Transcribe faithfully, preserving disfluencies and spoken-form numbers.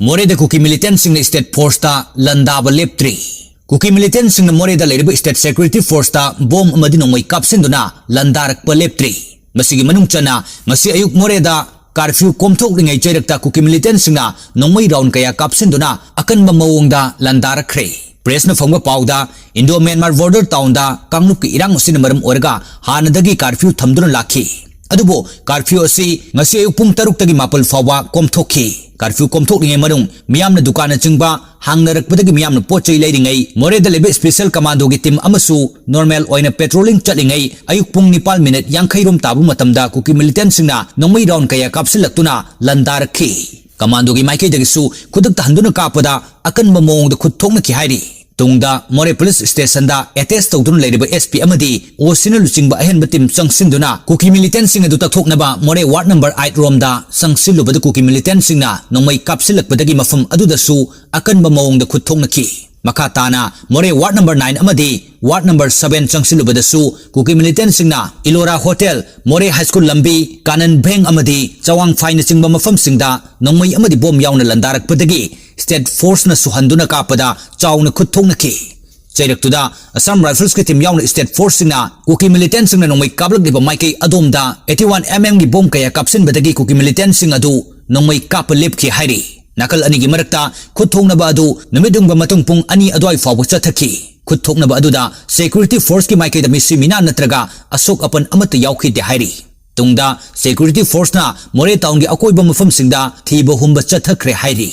ꯃꯣꯔꯦꯗ ꯀꯨꯀꯤ militantꯁꯤꯡꯅ state forceꯇ ꯂꯥꯟꯗꯥꯕ ꯂꯦꯞꯇ꯭ꯔꯤ꯫ ꯀꯨꯀꯤ militantꯁꯤꯡꯅ ꯃꯣꯔꯦꯗ ꯂꯩꯔꯤꯕ state security forceꯇ ꯕꯣꯝ ꯑꯃꯗꯤ ꯅꯣꯡꯃꯩ ꯀꯥꯞꯁꯤꯟꯗꯨꯅ ꯂꯥꯟꯗꯥꯔꯛꯄ ꯂꯦꯞꯇ꯭ꯔꯤ꯫ ꯃꯁꯤꯒꯤ ꯃꯅꯨꯡ ꯆꯟꯅ ꯉꯁꯤ ꯑꯌꯨꯛ ꯃꯣꯔꯦꯗ curfew ꯀꯣꯝꯊꯣꯛꯂꯤꯉꯩ ꯆꯩꯔꯛꯇ ꯀꯨꯀꯤ militantꯁꯤꯡꯅ ꯅꯣꯡꯃꯩ round ꯀꯌꯥ ꯀꯥꯞꯁꯤꯟꯗꯨꯅ ꯑꯀꯟꯕ ꯃꯑꯣꯡꯗ ꯂꯥꯟꯗꯥꯔꯛꯈ꯭ꯔꯦ꯫ Pressꯅ ꯐꯪꯕ ꯄꯥꯎꯗ Indo-Myanmar border townꯗ ꯀꯥꯡꯂꯨꯞꯀꯤ ꯏꯔꯥꯡ ꯑꯁꯤꯅ ꯃꯔꯝ ꯑꯣꯏꯔꯒ ꯍꯥꯟꯅꯗꯒꯤ curfew ꯊꯝꯗꯨꯅ ꯂꯥꯛꯈꯤ꯫ ꯑꯗꯨꯕꯨ curfew ꯑꯁꯤ ꯉꯁꯤ ꯑꯌꯨꯛ ꯄꯨꯡ ꯇꯔꯨꯛꯇꯒꯤ ꯃꯥꯄꯜ ꯐꯥꯎꯕ ꯀꯣꯝꯊꯣꯛꯈꯤ꯫ Curfew ꯀꯣꯝꯊꯣꯛꯂꯤꯉꯩ ꯃꯅꯨꯡ ꯃꯤꯌꯥꯝꯅ ꯗꯨꯀꯥꯟꯅꯆꯤꯡꯕ ꯍꯥꯡꯅꯔꯛꯄꯗꯒꯤ ꯃꯤꯌꯥꯝꯅ ꯄꯣꯠ ꯆꯩ ꯂꯩꯔꯤꯉꯩ ꯃꯣꯔꯦꯗ ꯂꯩꯕ special commandoꯒꯤ team ꯑꯃꯁꯨ normal ꯑꯣꯏꯅ patrolling ꯆꯠꯂꯤꯉꯩ ꯑꯌꯨꯛ ꯄꯨꯡ ꯅꯤꯄꯥꯜ minute ꯌꯥꯡꯈꯩ ꯔꯣꯝ ꯇꯥꯕ ꯃꯇꯝꯗ ꯀꯨꯀꯤ militantꯁꯤꯡꯅ ꯅꯣꯡꯃꯩ round ꯀꯌꯥ ꯀꯥꯞꯁꯤꯜꯂꯛꯇꯨꯅ ꯂꯥꯟꯗꯥꯔꯛꯈꯤ꯫ Commandoꯒꯤ ꯃꯥꯏꯀꯩꯗꯒꯤꯁꯨ ꯈꯨꯗꯛꯇ ꯍꯟꯗꯨꯅ ꯀꯥꯞꯄꯗ ꯑꯀꯟꯕ ꯃꯑꯣꯡꯗ ꯈꯨꯠ ꯊꯣꯛꯅꯈꯤ ꯍꯥꯏꯔꯤ꯫ ꯇꯨꯡꯗ ꯃꯣꯔꯦ police stationꯗ attach ꯇꯧꯗꯨꯅ ꯂꯩꯔꯤꯕ SP ꯑꯃꯗꯤ OCꯅ ꯂꯨꯆꯤꯡꯕ ꯑꯍꯦꯟꯕ team ꯆꯪꯁꯤꯟꯗꯨꯅ ꯀꯨꯀꯤ militantꯁꯤꯡ ꯑꯗꯨ ꯇꯛꯊꯣꯛꯅꯕ ꯃꯣꯔꯦ ward number eight ꯔꯣꯝꯗ ꯆꯪꯁꯤꯜꯂꯨꯕꯗ ꯀꯨꯀꯤ militantꯁꯤꯡꯅ ꯅꯣꯡꯃꯩ ꯀꯥꯞꯁꯤꯜꯂꯛꯄꯗꯒꯤ ꯃꯐꯝ ꯑꯗꯨꯗꯁꯨ ꯑꯀꯟꯕ ꯃꯑꯣꯡꯗ ꯈꯨꯠ ꯊꯣꯛꯅꯈꯤ꯫ ꯃꯈꯥ ꯇꯥꯅ ꯃꯣꯔꯦ ward number nine ꯑꯃꯗꯤ ward number seven ꯆꯪꯁꯤꯜꯂꯨꯕꯗꯁꯨ ꯀꯨꯀꯤ militantꯁꯤꯡꯅ ꯏꯂꯣꯔꯥ hotel, ꯃꯣꯔꯦ high school ꯂꯝꯕꯤ, ꯀꯥꯅꯟ bank ꯑꯃꯗꯤ ꯆꯋꯥꯡ ꯐꯥꯏꯅꯆꯤꯡꯕ ꯃꯐꯝꯁꯤꯡꯗ ꯅꯣꯡꯃꯩ ꯑꯃꯗꯤ ꯕꯣꯝ ꯌꯥꯎꯅ ꯂꯥꯟꯗꯥꯔꯛꯄꯗꯒꯤ state forceꯅꯁꯨ ꯍꯟꯗꯨꯅ ꯀꯥꯞꯄꯗ ꯆꯥꯎꯅ ꯈꯨꯠ ꯊꯣꯛꯅꯈꯤ꯫ ꯆꯩꯔꯛꯇꯨꯗ Assam Riflesꯀꯤ team ꯌꯥꯎꯅ state forceꯁꯤꯡꯅ ꯀꯨꯀꯤ militantꯁꯤꯡꯅ ꯅꯣꯡꯃꯩ ꯀꯥꯞꯂꯛꯂꯤꯕ ꯃꯥꯏꯀꯩ ꯑꯗꯣꯝꯗ eighty-one MMꯒꯤ ꯕꯣꯝ ꯀꯌꯥ ꯀꯥꯞꯁꯤꯟꯕꯗꯒꯤ ꯀꯨꯀꯤ militantꯁꯤꯡ ꯑꯗꯨ ꯅꯣꯡꯃꯩ ꯀꯥꯞꯄ ꯂꯦꯞꯈꯤ ꯍꯥꯏꯔꯤ꯫ ꯅꯥꯀꯜ ꯑꯅꯤꯒꯤ ꯃꯔꯛꯇ ꯈꯨꯠ ꯊꯣꯛꯅꯕ ꯑꯗꯨ ꯅꯨꯃꯤꯠ ꯌꯨꯡꯕ ꯃꯇꯨꯡ ꯄꯨꯡ ꯑꯅꯤ ꯑꯗꯨꯋꯥꯏ ꯐꯥꯎꯕ ꯆꯠꯊꯈꯤ꯫ ꯈꯨꯠ ꯊꯣꯛꯅꯕ ꯑꯗꯨꯗ security forceꯀꯤ ꯃꯥꯏꯀꯩꯗ ꯃꯤꯁꯤ ꯃꯤꯅꯥ ꯅꯠꯇ꯭ꯔꯒ ꯑꯁꯣꯛ ꯑꯄꯟ ꯑꯃꯠꯇ ꯌꯥꯎꯈꯤꯗꯦ ꯍꯥꯏꯔꯤ꯫ ꯇꯨꯡꯗ security forceꯅ ꯃꯣꯔꯦ townꯒꯤ ꯑꯀꯣꯏꯕ ꯃꯐꯝꯁꯤꯡꯗ ꯊꯤꯕ ꯍꯨꯝꯕ ꯆꯠꯊꯈ꯭ꯔꯦ ꯍꯥꯏꯔꯤ꯫